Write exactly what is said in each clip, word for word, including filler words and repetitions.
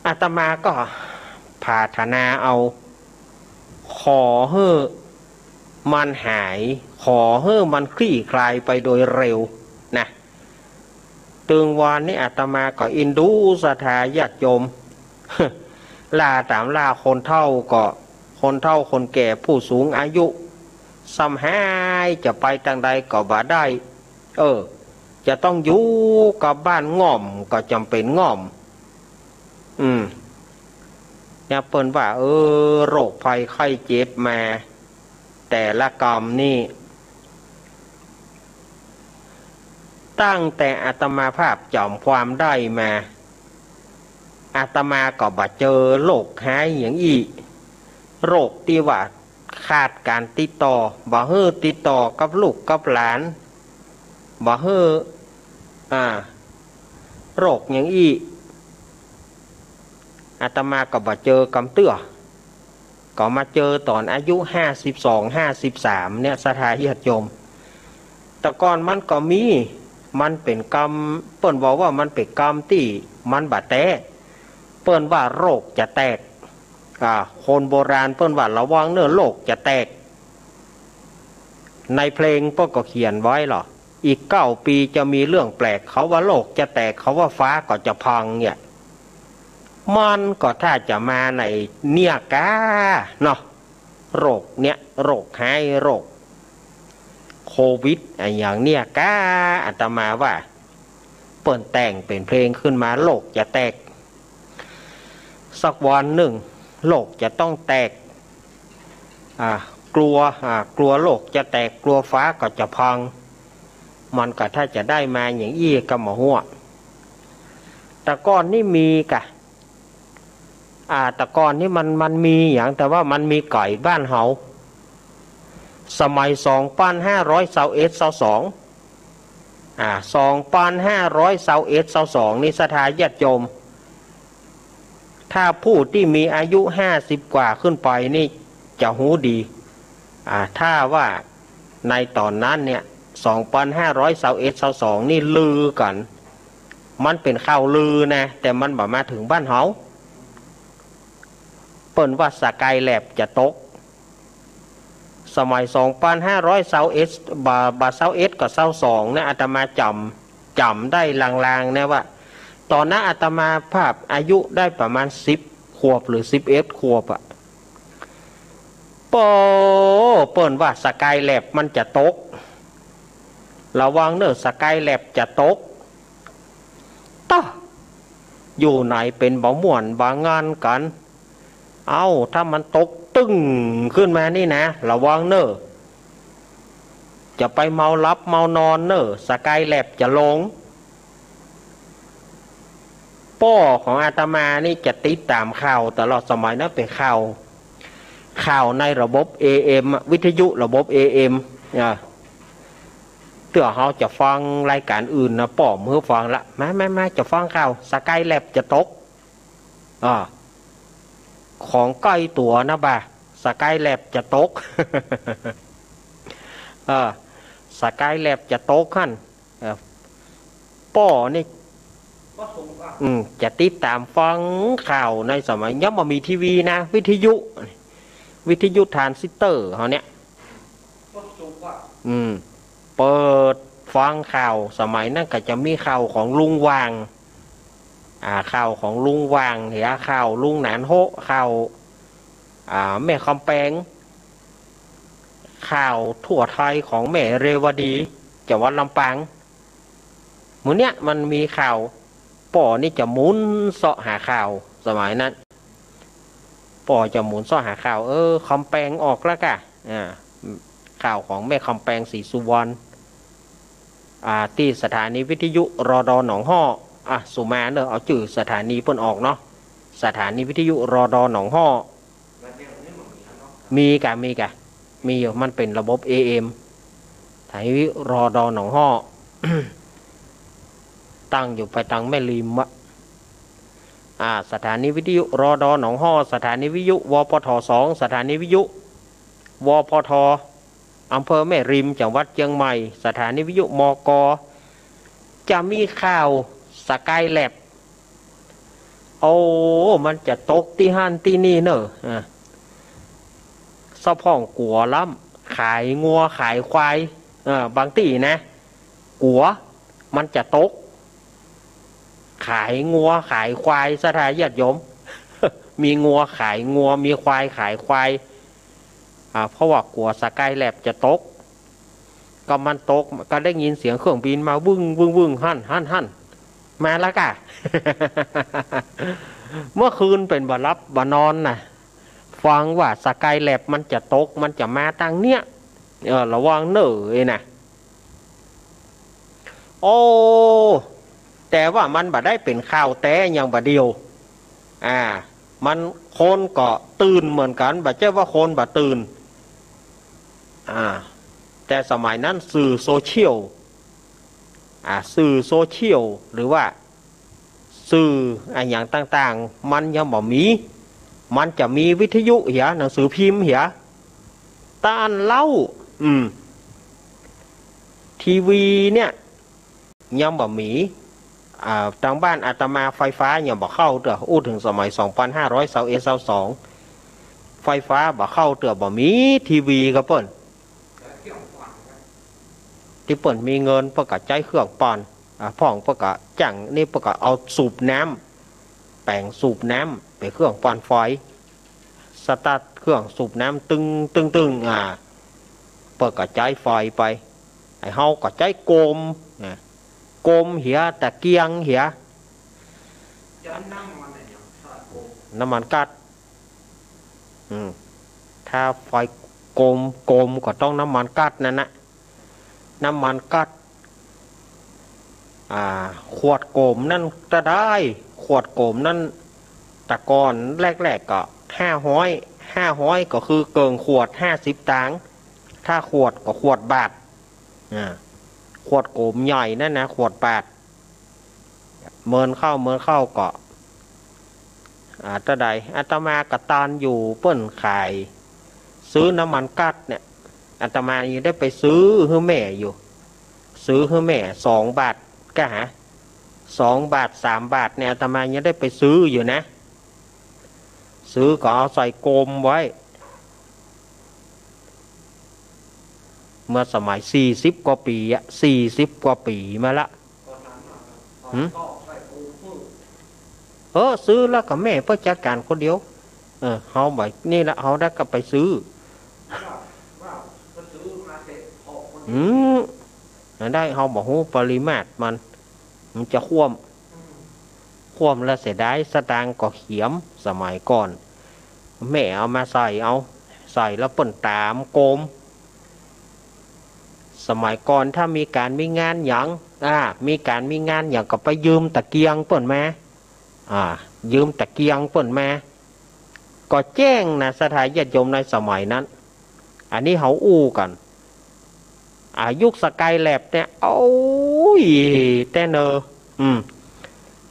อาตมาก็ปรารถนาเอา ขอหื้อมันหาย ขอหื้อมันคลี่คลายไปโดยเร็วนะ ตึงวานี้อาตมาก็อินดูศรัทธาญาติโยม ลาต๋ามลาคนเฒ่าก็ คนเฒ่าคนแก่ผู้สูงอายุ ส่ำหายจะไปตางใดก็บ่ได้ เออ จะต้องอยู่กับบ้านง่อมก็จ๋ำเป๋นง่อม อืม เนี่ยเปิ้นว่า เออ โรคภัยไข้เจ็บมา แต่ละกำนี่ ตั้งแต่อาตมาภาพจ๋ำความได้มา อาตมาก็บ่เจอโรคหายหยังอี้ โรคตี้ว่าขาดก๋านติดต่อ บ่หื้อติดต่อกับลูกกับหลาน บ่หื้อ อ่า โรคหยังอี้ อาตมาก็บ่เจอกำเตื้อ ก็มาเจอต๋อนอายุห้าสิบสอง ห้าสิบสามเนี่ย ศรัทธาญาติโยม แต่ก่อนมันก็มี มันเป๋นกำ เปิ้นบอกว่ามันเป๋นกำตี้มันบ่แต๊ เปิ้นว่าโรคจะแตก อ่า คนโบราณเปิ้นว่าระวังเน่อโรคจะแตก ในเพลงเปิ้นก็เขียนไว้เหรอ อีกเก้าปีจะมีเรื่องแปลก เขาว่าโลกจะแตก เขาว่าฟ้าก็จะพังเนี่ย มันก็ถ้าจะมาในเนี่ยก้าเนาะ โรคเนี่ย โรคหาย โรคโควิดอะหยังเนี่ยก้า อาตมาว่า เปิ้นแต่งเป๋นเพลงขึ้นมา โลกจะแตก สักวันนึ่ง โลกจะต้องแตก อ่า กลัว อ่า กลัวโลกจะแตก กลัวฟ้าก็จะพัง มันก็ถ้าจะได้มาอย่างอี้ก็บ่ฮู้ แต่ก่อนนี่มีกะ อ่า แต่ก่อนนี่มัน มันมีหยัง แต่ว่ามันมีไก๋บ้านเฮา สมัยสองปันห้าร้อยซาวเอ็ด ซาวสอง อ่า สองปันห้าร้อยซาวเอ็ด ซาวสอง นี่ศรัทธาญาติโยม ถ้าผู้ตี้มีอายุห้าสิบกว่าขึ้นไปนี่จะฮู้ดี อ่า ถ้าว่าในต๋อนนั้นเนี่ย สองปันห้าร้อยซาวเอ็ด ซาวสอง นี่ลือกั๋น มันเป๋นข่าวลือนะ แต่มันบ่มาเถิงบ้านเฮา เปิ้นว่าสกายแล็บจะตก สมัยสองปันห้าร้อยซาวเอ็ด บ่า บ่าซาวเอ็ดก็ซาวสองนะ อาตมาจ๋ำ จ๋ำได้ลางๆ นะว่า ต๋อนนั้นอาตมาภาพอายุได้ประมาณสิบขวบหรือสิบเอ็ดขวบอะ โป้ เปิ้นว่าสกายแล็บมันจะตก ระวังเน่อ สกายแล็บจะตก ต๊ะ อยู่ไหนเป๋นบ่ม่วนบ่งันกั๋น เอ้า ถ้ามันตกตึ้งขึ้นมานี่นะ ระวังเน่อ จะไปเมาหลับเมานอนเน่อ สกายแล็บจะลง ป้อของอาตมานี่จะติดต๋ามข่าวตลอด สมัยนั้นเป๋นข่าว ข่าวในระบบ เอเอ็ม อะ วิทยุระบบ เอเอ็ม อ่ะ เตื้อเฮาจะฟังรายก๋านอื่นนะ ป้อบ่หื้อฟังละ มา มา มา จะฟังข่าว สกายแล็บจะตก อ่า ของใก้ตั๋วนะบ่า สกายแล็บจะตก เออ สกายแล็บจะตกหั้น เออ ป้อนี่ อืม จะติดต๋ามฟังข่าวในสมัยยังบ่มีทีวีนะ วิทยุ วิทยุทรานซิสเตอร์เฮาเนี่ย อืม เปิดฟังข่าว สมัยนั้นก็จะมีข่าวของลุงหว่าง อ่า ข่าวของลุงหว่าง เหีย ข่าวลุงหนานโฮะ ข่าว อ่า แม่คำแปง ข่าวทั่วไทยของแม่เรวดี จังหวัดลำปาง มื้อเนี้ยมันมีข่าว ป้อนี่จะหมุนเซาะหาข่าว สมัยนั้น ป้อจะหมุนเซาะหาข่าว เออ คำแปงออกแล้วก่ะ อ่า ข่าวของแม่คำแปง ศรีสุวรรณ อ่า ตี้สถานีวิทยุ รด.หนองฮ่อ อ่ะ สุมาเนอะ เอาจื้อสถานีเปิ้นออกเนาะ สถานีวิทยุ รด.หนองฮ่อ มีก่ะ มีก่ะ มีอยู่ มันเป๋นระบบ เอเอ็ม สถานีวิทยุ รด.หนองฮ่อ ตั้งอยู่ไปตางแม่ริมอะ อ่า สถานีวิทยุ รด.หนองฮ่อ สถานีวิทยุ วปท.สอง สถานีวิทยุ วปท. อำเภอแม่ริม จังหวัดเจียงใหม่ สถานีวิทยุ มก. จะมีข่าวสกายแล็บ โอ้ มันจะตกตี้หั้นตี้นี่เน่อ อ่า สะพ่องกั๋วล้ำ ขายงัวขายควาย เออ บางตี้นะ กั๋วมันจะตก ขายงัวขายควาย ศรัทธาญาติโยม มีงัวขายงัว มีควายขายควาย อ่า เพราะว่ากั๋วสกายแล็บจะตก ก็มันตก ก็ได้ยินเสียงเครื่องบินมา วึ่ง วึ่ง วึ่ง หั้น หั้น หั้น มาแล้วก่ะ เมื่อคืนเป๋นบ่หลับบ่นอนนะ ฟังว่าสกายแล็บมันจะตก มันจะมาตางเนี้ย เออ ระวังเน่อไอ้นะ โอ้ แต่ว่ามันบ่ได้เป๋นข่าวแต๊อย่างบ่าเดี่ยว อ่า มันคนก็ตื่นเหมือนกั๋น บ่ใจ้ว่าคนบ่ตื่น อ่า แต่สมัยนั้นสื่อโซเชียล อ่า สื่อโซเชียล หรือว่า สื่ออะหยังต่างๆ มันยังบ่มี มันจะมีวิทยุเหีย หนังสือพิมพ์เหีย ตะอั้นเล่า อืม ทีวีเนี่ย ยังบ่มี อ่า ตางบ้านอาตมาไฟฟ้ายังบ่เข้าเตื้อ อู้เถิงสมัยสองปันห้าร้อยซาวเอ็ด ซาวสอง ไฟฟ้าบ่เข้าเตื้อ บ่มีทีวีก็เปิ้น ตี้เปิ้นมีเงินเปิ้นก็ใจ๊เครื่องปั่น อ่า พ่องเปิ้นก็จ้างนี่ เปิ้นก็เอาสูบน้ำ แป๋งสูบน้ำเป๋นเครื่องปั่นไฟ สตาร์ทเครื่องสูบน้ำ ตึง ตึง ตึง อ่า เปิ้นก็ใจ๊ไฟไป ไอ้เฮาก็ใจ๊โกม อ่า โกมเหีย ตะเกียงเหีย น้ำมันก๊าซ อืม ถ้าไฟโกม โกมก็ต้องน้ำมันก๊าซนั่นนะ น้ำมันก๊าซ อ่า ขวดโกมนั่นจะได้ ขวดโกมนั่น แต่ก่อนแรกๆ ก็ห้าฮ้อย ห้าฮ้อยก็คือเกิ่งขวดห้าสิบตางค์ ถ้าขวดก็ขวดบาท อ่า ขวดโกมใหญ่นั่นนะ ขวดบาท เมินเข้า เมินเข้าก็ อ่า เต้าใด อาตมาก็ตานอยู่เปิ้นขาย ซื้อน้ำมันก๊าซเนี่ย อาตมายังได้ไปซื้อหื้อแม่อยู่ ซื้อหื้อแม่สองบาท ก้าหา สองบาท สามบาทเนี่ย อาตมายังได้ไปซื้ออยู่นะ ซื้อก็เอาใส่โกมไว้ เมื่อสมัยสี่สิบกว่าปี๋อะ สี่สิบกว่าปี๋มาละ หืม เออ ซื้อแล้วก็แม่เปิ้นจัดก๋านคนเดียว เออ เฮาบ่ นี่ละ เฮาได้ก็ไปซื้อ อืม ได้ เฮาบ่ฮู้ปริมาตรมัน มันจะคว่ำ คว่ำแล้วเสียดายสตางค์ก็เขียม สมัยก่อน แม่เอามาใส่เอา ใส่แล้วเปิ้นตามโกม สมัยก่อนถ้ามีก๋านมีงานหยัง อ่า มีก๋านมีงานหยังก็ไปยืมตะเกียงเปิ้นมา อ่า ยืมตะเกียงเปิ้นมา ก็แจ้งนะ ศรัทธาญาติโยมในสมัยนั้น อันนี้เฮาอู้กั๋น อ่า ยุคสกายแล็บเนี่ย โอ้ย แต๊เนอ อืม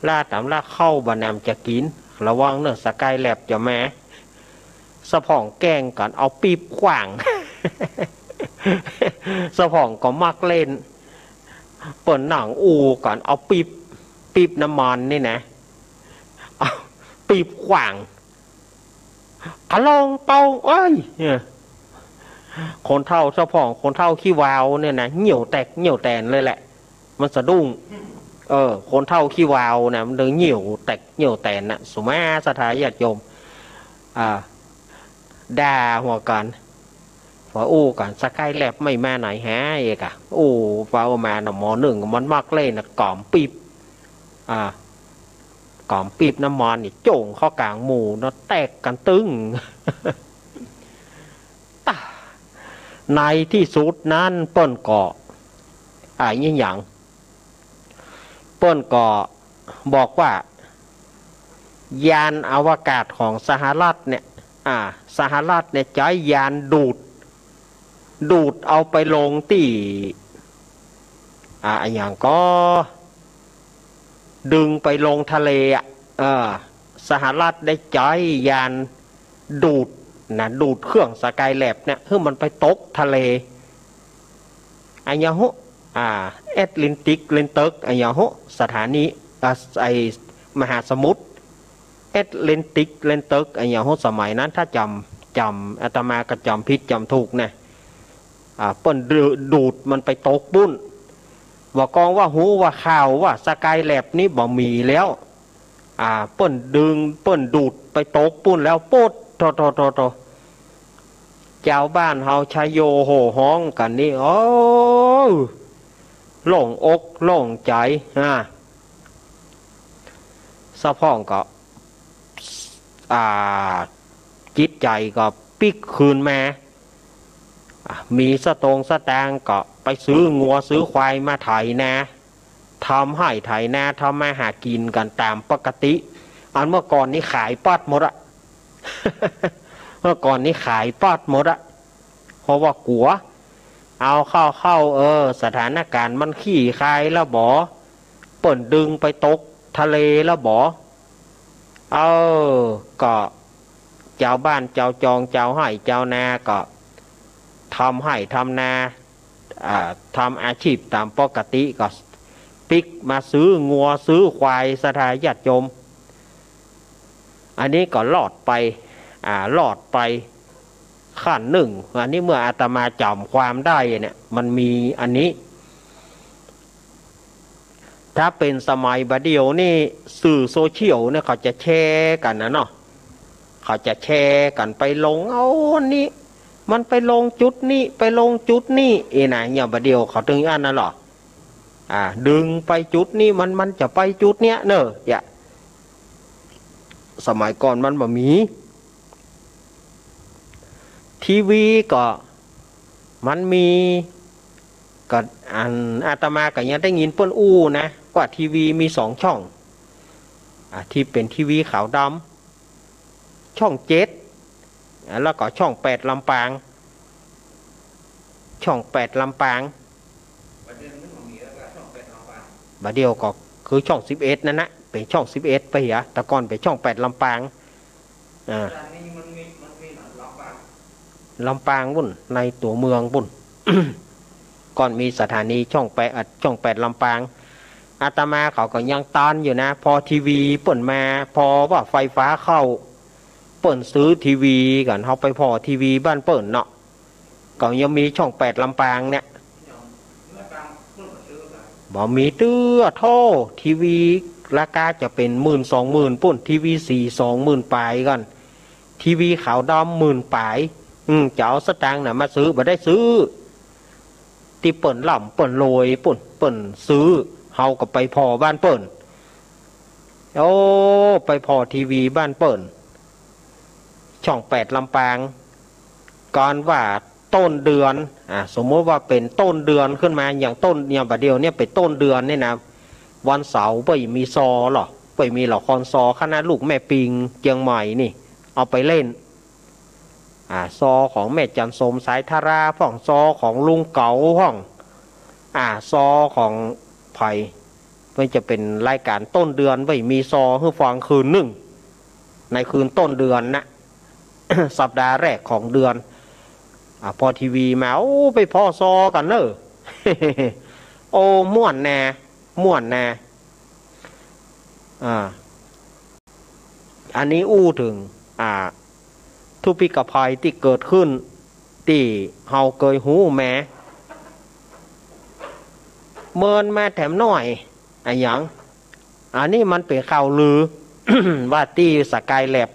ล่าต๋ามล่าเข้าบ่แหนมจะกิ๋น ระวังเน่อ สกายแล็บจะมา สะพ่องแกล้งกั๋น เอาปิ๊บขว้าง สะพ่องก็มักเล่น เปิ้นนั่งอู้กั๋น เอาปิ๊บ ปิ๊บน้ำมันนี่นะ เอาปิ๊บขว้าง กะลองเป่า เอ้ย เนี่ย คนเฒ่าสะพ่อง คนเฒ่าขี้วาวเนี่ยนะ เหยี่ยวแตกเหยี่ยวแตนเลยแหละ มันสะดุ้ง เออ คนเฒ่าขี้วาวนะ มันเลยเหยี่ยวแตกเหยี่ยวแตนนะ สุมา ศรัทธาญาติโยม อ่า ด่าหัวกั๋น ว่าอู้กั๋น สกายแล็บไม่มาไหนหาเอกอะ อู้ ว่าเอามาน่ะ หมอนึ่งมันมักเล่นน่ะ ก๋อมปิ๊บ อ่า ก๋อมปิ๊บน้ำมันนี่ โจ่งเข้าก๋างหมู่เนาะ แตกกั๋นตึ้ง ในตี้สุดนั้นเปิ้นก็ อ่า อิหยัง เปิ้นก็บอกว่า ยานอวกาศของสหรัฐเนี่ย อ่า สหรัฐเนี่ยใจ๊ยานดูด ดูดเอาไปลงตี้ อ่า อะหยังก็ ดึงไปลงทะเลอะ เออ สหรัฐได้ใจ๊ยานดูดนะ ดูดเครื่องสกายแล็บเนี่ย หื้อมันไปตกทะเล อะหยังฮะ อ่า แอตแลนติก แลนเติก อะหยังฮะ สถานี อ่า ไอ้มหาสมุทร เอ็ดเล่นติ๊กเล่นเต๊กอะหยัง โห สมัยนั้น ถ้าจ๋ำ จ๋ำ อาตมาก็จ๋ำผิดจ๋ำถูกนะ อ่า เปิ้นดูด ดูดมันไปตกปู๊น บ่ากองว่าฮู้ว่าข่าวว่าสกายแล็บนี่บ่มีแล้ว อ่า เปิ้นดึง เปิ้นดูดไปตกปู๊นแล้ว โป๊ด โถ โถ โถ โถ จาวบ้านเฮาชะโยโห่ฮ้องกั๋นนี่ โอ้ โล่งอกโล่งใจ๋ อ่า สะพ่องก็ อ่า จิตใจ๋ก็ปิ๊กคืนมา อ่ะ มีสตงค์สตางค์ก็ไปซื้องัวซื้อควายมาไถนา ทำไฮ่ไถนา ทำมาหากิ๋นกั๋นต๋ามปกติ อันเมื่อก่อนนี้ขายปอดหมดอะ เมื่อก่อนนี้ขายปอดหมดอะ เพราะว่ากั๋ว เอาเข้าเข้า เออ สถานก๋ารณ์มันคลี่คลายแล้วบ่ เปิ้นดึงไปตกทะเลแล้วบ่ เออ ก็จาวบ้านจาวจอง จาวไฮ่จาวนาก็ทำไฮ่ทำนา อ่า ทำอาชีพต๋ามปกติ ก็ปิ๊กมาซื้องัวซื้อควายศรัทธาญาติโยม อันนี้ก็รอดไป อ่า รอดไปขั้นหนึ่ง อันนี้เมื่ออาตมาจ๋ำความได้เนี่ย มันมีอันนี้ ถ้าเป๋นสมัยบ่าเดี่ยวนี่ สื่อโซเชียลเนี่ยเขาจะแชร์กั๋นนะเนาะ เขาจะแชร์กั๋นไปลง เอาอันนี้ มันไปลงจุดนี้ ไปลงจุดนี้ เอ้นะ เนี่ยบ่าเดี่ยวเขาเถิงอันนั้นเหรอ อ่า ดึงไปจุดนี้ มัน มันจะไปจุดเนี้ยเนอะ เนี่ย สมัยก่อนมันบ่มี ทีวีก็มันมี ก็อันอาตมาก็ยังได้ยินเปิ้นอู้นะ ว่าทีวีมีสองช่อง อ่า ตี้เป๋นทีวีขาวดำ ช่องเจ็ด อ่า แล้วก็ช่องแปดลำปาง ช่องแปดลำปาง บ่าเดี่ยวก็คือช่องสิบเอ็ดนั่นนะ เป๋นช่องสิบเอ็ดไปเหีย แต่ก่อนเป๋นช่องแปดลำปาง อ่า ลำปางปู๊น ในตั๋วเมืองปู๊น ก่อนมีสถานีช่องแปด อ่ะ ช่องแปดลำปาง อาตมาเขาก็ยังตันอยู่นะ ผ่อทีวีเปิ้นมา ผ่อว่าไฟฟ้าเข้า เปิ้นซื้อทีวีกั๋น เฮาไปผ่อทีวีบ้านเปิ้นเนาะ ก็ยังมีช่องแปดลำปางเนี่ย บ่มีเตื้อ โธ่ ทีวีราคาจะเป๋นหมื่นสองหมื่นปู๊น ทีวีสีสองหมื่นป๋ายก่อน ทีวีขาวดำหมื่นป๋าย อืม จะเอาสตางค์ไหนมาซื้อ บ่ได้ซื้อ ตี้เปิ้นร่ำเปิ้นรวยปู๊น เปิ้นซื้อ เฮาก็ไปผ่อบ้านเปิ้น โอ้ ไปผ่อทีวีบ้านเปิ้น ช่องแปดลำปาง ก่อนว่าต้นเดือน อ่า สมมุติว่าเป๋นต้นเดือนขึ้นมา อย่างต้น อย่างบ่าเดี่ยวเนี่ยเป๋นต้นเดือนเนี่ยนะ วันเสาร์เปิ้นมีซอเหรอ เปิ้นมีละครซอ คณะลูกแม่ปิงเจียงใหม่นี่ เอาไปเล่น อ่า ซอของแม่จันทร์สม สายธาราพ่อง ซอของลุงเก๋าพ่อง อ่า ซอของใผ มันจะเป๋นรายก๋านต้นเดือน เปิ้นมีซอหื้อฟังคืนนึ่ง ในคืนต้นเดือนนะ สัปดาห์แรกของเดือน อ่า ผ่อทีวีมา โอ้ ไปผ่อซอกั๋นเน่อ โอ้ ม่วนแน่ ม่วนแน่ อ่า อันนี้อู้เถิง อ่า ทุพพิกภัยตี้เกิดขึ้น ตี้เฮาเกยฮู้มา เมินมาแถมหน้อย อะหยัง อันนี้มันเป๋นข่าวลือ ว่าตี้สกายแล็บ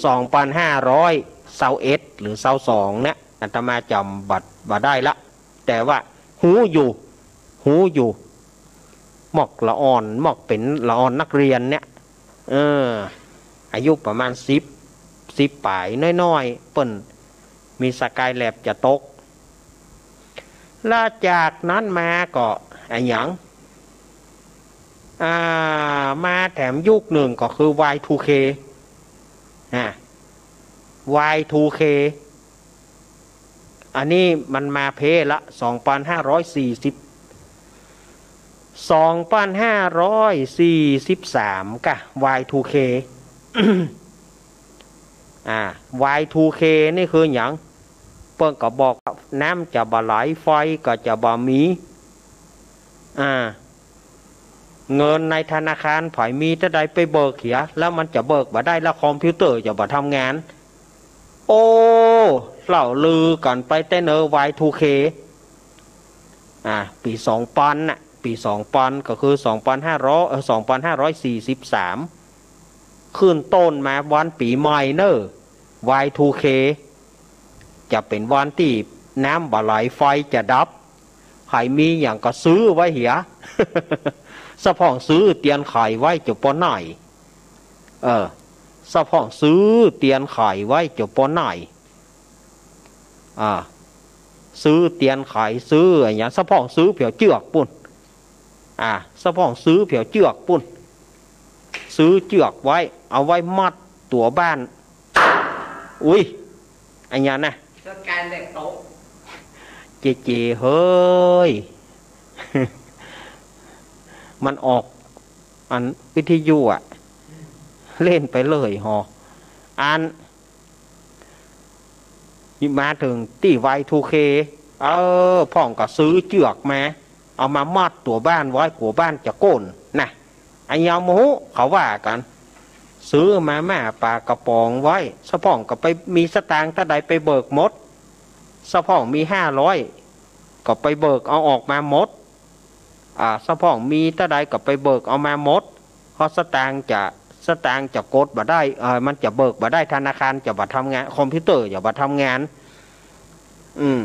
สองปันห้าร้อยซาวเอ็ด หรือซาวสองเนี่ย อาตมาจ๋ำบ่ บ่ได้ละ แต่ว่าฮู้อยู่ ฮู้อยู่ หมวกละอ่อน หมวกเป๋นละอ่อนนักเรียนเนี่ย เออ อายุประมาณสิบ สิบป๋ายน้อยๆ เปิ้นมีสกายแล็บจะตก และจากนั้นมาก็อะหยัง อ่า มาแถมยุคนึ่งก็คือ วาย ทู เค อ่า วาย ทู เค อันนี้มันมาเป๊ะละ สองปันห้าร้อยสี่สิบ สองปันห้าร้อยสี่สิบสาม กะ วาย ทู เค อ่า วาย ทู เค นี่คือหยัง เปิ้นก็บอกว่าน้ำจะบ่ไหล ไฟก็จะบ่มี อ่า เงินในธนาคารใผมีเต้าใดไปเบิกเหีย แล้วมันจะเบิกบ่ได้ แล้วคอมพิวเตอร์จะบ่ทำงาน โอ้ เล่าลือกั๋นไปแต๊เนอ วาย ทู เค อ่า ปี๋สองปันน่ะ ปี๋สองปันก็คือ สองปันห้าร้อย เอ่อ สองปันห้าร้อยสี่สิบสาม ขึ้นต้นมาวันปี๋ใหม่เน่อ วาย ทู เค จะเป๋นวันตี้น้ำบ่ไหล ไฟจะดับ ใผมีหยังก็ซื้อไว้เหีย สะพ่องซื้อเตียนไขไว้จะปอหน้อย เออ สะพ่องซื้อเตียนไขไว้จะปอหน้อย อ่า ซื้อเตียนไข ซื้ออะหยัง สะพ่องซื้อแผวเจื้อกปู้น อ่า สะพ่องซื้อแผวเจื้อกปู้น ซื้อเจื้อกไว้ เอาไว้มัดตั๋วบ้าน อุ๊ย อะหยังนะ จัดก๋านเล็กโต๊ะ เจเจ เฮ้ย มันออกอันวิทยุอะ เล่นไปเลยหอ อัน นี่มาเถิงตี้ วาย ทู เค เออ พ่องก็ซื้อเจื้อกมา เอามามัดตั๋วบ้านไว้ กั๋วบ้านจะโก้นนะ อะหยังบ่ฮู้ เขาว่ากั๋น ซื้อมาม่าป๋ากระป๋องไว้ สะพ่องก็ไปมีสตางค์เต้าใดไปเบิกหมด สะพ่องมีห้าร้อย ก็ไปเบิกเอาออกมาหมด อ่า สะพ่องมีเต้าใดก็ไปเบิกเอามาหมด เพราะสตางค์จะ สตางค์จะกดบ่ได้ เอ่อ มันจะเบิกบ่ได้ ธนาคารจะบ่ทำงาน คอมพิวเตอร์จะบ่ทำงาน อืม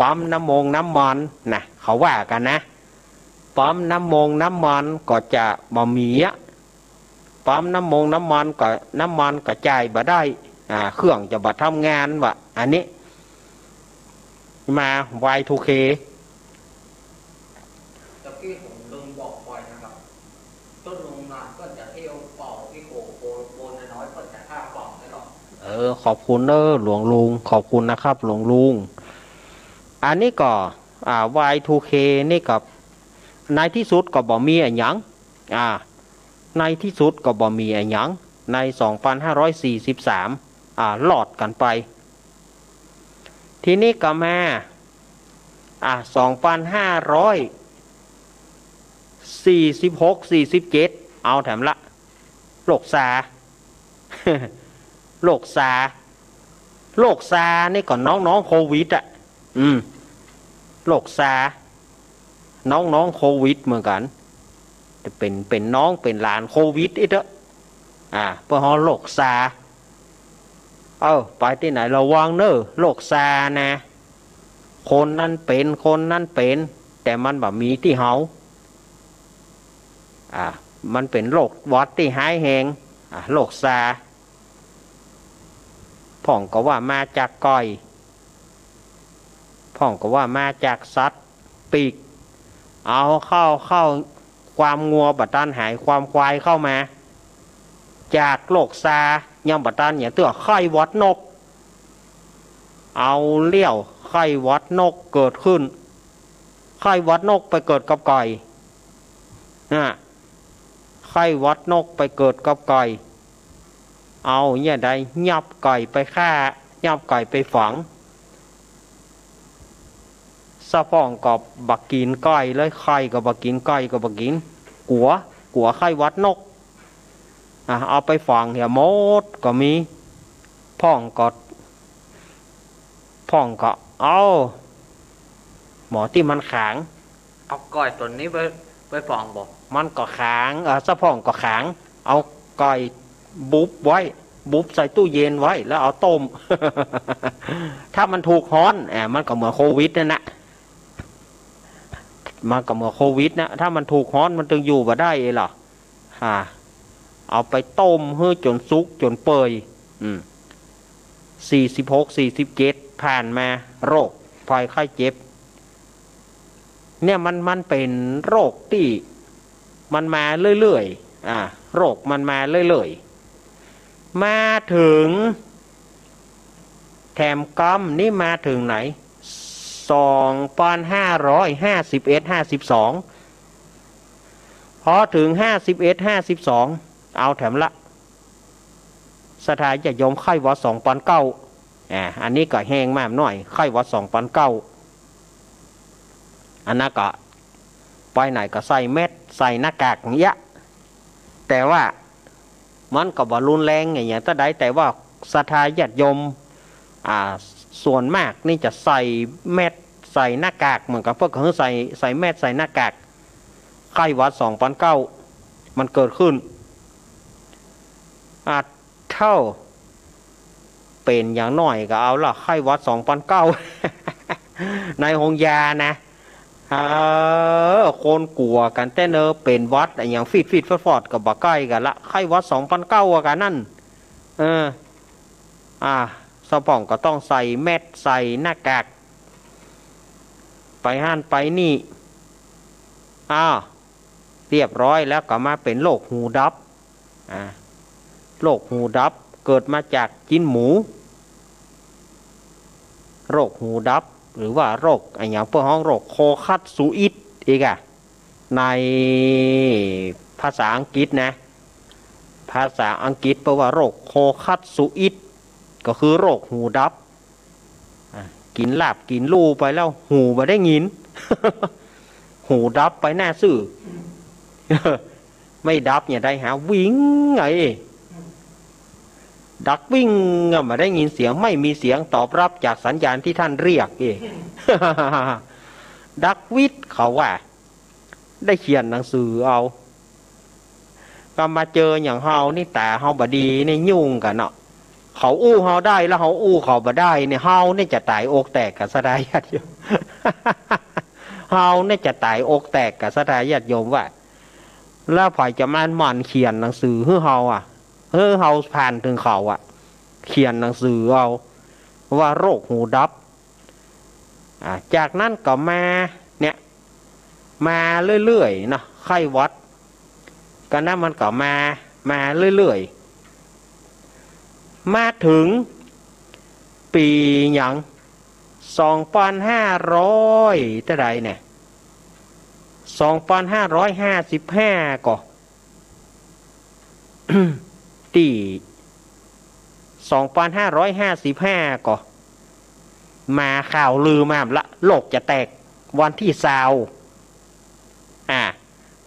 ปั๊มน้ำมงน้ำมันนะ เขาว่ากั๋นนะ ปั๊มน้ำมงน้ำมันก็จะบ่มีอะ ปั๊มน้ำมงน้ำมันก็ น้ำมันก็จ่ายบ่ได้ อ่า เครื่องจะบ่ทำงานว่ะ อันนี้ มา วาย ทู เค ตะกี้ผมลืมบอกไปนะครับ ต้นลงมาก็จะเที่ยวเป่าที่โขกโบน โบนน้อยๆ ก็จะฆ่าเป่าได้หรอก เออ ขอบคุณเนอะหลวงลุง ขอบคุณนะครับหลวงลุง อันนี้ก็ อ่า วาย ทู เค นี่ก็ ในที่สุดก็บ่มีอะหยัง อ่า ในที่สุดก็บ่มีอะหยัง ในสองปันห้าร้อยสี่สิบสาม อ่า รอดกั๋นไป ทีนี้ก็มา อ่า สองปันห้าร้อยสี่สิบหก สี่สิบเจ็ด เอาแถมละ โรคซา โรคซา โรคซานี่ก็น้องๆ โควิดอะ อืม โรคซา น้องๆ โควิดเหมือนกั๋น แต่เป๋น เป๋นน้องเป๋นหลานโควิดอีกเต๊อะ อ่า เปิ้นฮ้องโรคซา เออ ไปตี้ไหนระวังเน่อ โรคซานะ คนนั้นเป๋น คนนั้นเป๋น แต่มันบ่มีตี้เฮา อ่า มันเป๋นโรคหวัดตี้ฮ้ายแฮง อ่า โรคซา พ่องก็ว่ามาจากก้อย พ่องก็ว่ามาจากสัตว์ปีก เอาเข้า เข้า ความงัวบ่ตันหาย ความควายเข้ามา จากโรคซา ยังบ่ตันหยังเตื้อ ไข้หวัดนก เอาเลี้ยว ไข้หวัดนกเกิดขึ้น ไข้หวัดนกไปเกิดกับก้อย น่ะ ไข้หวัดนกไปเกิดกับก้อย เอาเนี่ยได้ ยับก้อยไปฆ่า ยับก้อยไปฝัง สะพ่องก็บ่กิ๋นก้อยเลย ไข้ก็บ่กิ๋น ก้อยก็บ่กิ๋น กั๋ว กั๋วไข้หวัดนก อ่ะ เอาไปฝังเหียหมดก็มี พ่องก็ พ่องก็เอา หมอตี้มันขลัง เอาก้อยตั๋วนี้ไป ไปฝังบ่ มันก็ขลัง เออ สะพ่องก็ขลัง เอาก้อยบุบไว้ บุบใส่ตู้เย็นไว้ แล้วเอาต้ม ถ้ามันถูกฮ้อน อ่ะ มันก็เหมือนโควิดนั่นน่ะ มันก็เหมือนโควิดนะ ถ้ามันถูกฮ้อนมันตึงอยู่บ่ได้เอ้ยล่ะ อ่า เอาไปต้มหื้อจ๋นสุกจ๋นเปื่อย อืม สี่สิบหก สี่สิบเจ็ด ผ่านมา โรคภัยไข้เจ็บ เนี่ยมัน มันเป๋นโรคตี้มันมาเรื่อยๆ อ่า โรคมันมาเรื่อยๆ มาเถิง แถมก๊ำนี่มาเถิงไหน สองปันห้าร้อยห้าสิบเอ็ด ห้าสิบสอง พอเถิงห้าสิบเอ็ด ห้าสิบสอง เอาแถมละ ศรัทธาญาติโยม ไข้หวัดสองปันเก้า อ่า อันนี้ก็แฮงมาหน้อย ไข้หวัดสองปันเก้า อันนั้นก็ไปไหนก็ใส่แมสก์ ใส่หน้ากากอย่างเงี้ย แต่ว่ามันก็บ่รุนแรงอะหยังเต้าใด แต่ว่าศรัทธาญาติโยม อ่า ส่วนมากนี่จะใส่แมสก์ ใส่หน้ากาก เหมือนกับเปิ้นก็หื้อใส่ ใส่แมสก์ ใส่หน้ากาก ไข้หวัดสองปันเก้ามันเกิดขึ้น อ่า เต้า เป๋นอย่างน้อยก็เอาละ ไข้หวัดสองปันเก้า ในโฮงยานะ เออ คนกั๋วกั๋นแต๊เนอะ เป๋นหวัดอะหยังฟีดๆ ฟอดๆ ก็บ่ใก้กั๋นละ ไข้หวัดสองปันเก้าอะกั๋นนั้น เออ อ่า สะพ่องก็ต้องใส่แมสก์ ใส่หน้ากาก ไปหั้นไปนี่ อ้าว เรียบร้อยแล้วก็มาเป๋นโรคหูดับ อ่า โรคหูดับเกิดมาจากจิ๊นหมู โรคหูดับ หรือว่าโรคอะหยังเปิ้นฮ้องโรคโคคัตซูอิตอีกอะ ในภาษาอังกฤษนะ ภาษาอังกฤษเปิ้นว่าโรคโคคัตซูอิต ก็คือโรคหูดับ อ่ะ กิ๋นลาบกิ๋นลู่ไปแล้วหูบ่ได้ยิน หูดับไปแน่ซื่อ ไม่ดับเนี่ยได้หาวิ่งไง ดักวิ่งอะ บ่ได้ยินเสียง ไม่มีเสียงตอบรับจากสัญญาณที่ท่านเรียกเอง ดักวิทย์เขาว่า ได้เขียนหนังสือเอา ก็มาเจออย่างเฮานี่ต๋าเฮาบ่ดีนี่ยุ่งกั๋นเนาะ เขาอู้เฮาได้แล้วเฮาอู้เขาบ่ได้เนี่ย เฮาเนี่ยจะต๋ายอกแตกกับศรัทธาญาติโยม เฮาเนี่ยจะต๋ายอกแตกกับศรัทธาญาติโยมว่า แล้วใผจะมาหมั่นเขียนหนังสือหื้อเฮาอะ หื้อเฮาผ่านเถิงเขาอะ เขียนหนังสือเอาว่าโรคหูดับ อ่า จากนั้นก็มาเนี่ย มาเรื่อยๆ เนาะ ไข้หวัด ก็นั้นมันก็มา มาเรื่อยๆ มาเถิงปี๋หยัง สองปันห้าร้อยเต้าใดเนี่ย สองปันห้าร้อยห้าสิบห้า ก่อ ตี้ สองปันห้าร้อยห้าสิบห้า ก่อ มาข่าวลือมาละ โลกจะแตกวันตี้ซาว อ่า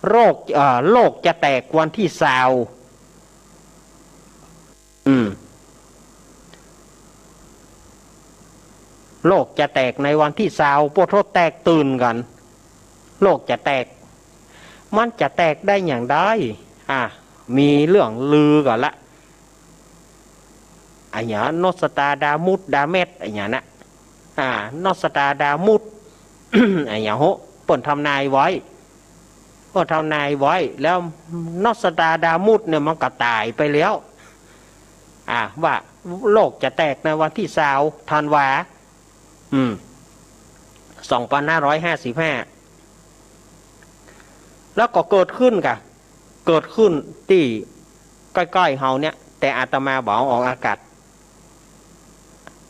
โลก เอ่อ โลกจะแตกวันตี้ซาว อืม โลกจะแตกในวันตี้ซาว ปวดโทษแตกตื่นกั๋น โลกจะแตก มันจะแตกได้อย่างใด อ่ะ มีเรื่องลือก่อนละ อะหยัง นอสตราดามุส ดาเมส อะหยังนะ อ่า นอสตราดามุส อะหยังโห เปิ้นทำนายไว้ เปิ้นทำนายไว้ แล้วนอสตราดามุสเนี่ยมันก็ต๋ายไปแล้ว อ่า ว่าโลกจะแตกในวันตี้ซาวธันวา อืม สองปันห้าร้อยห้าสิบห้า แล้วก็เกิดขึ้นก่ะ เกิดขึ้นตี้ใก้ๆ เฮาเนี่ย แต่อาตมาบ่เอาออกอากาศ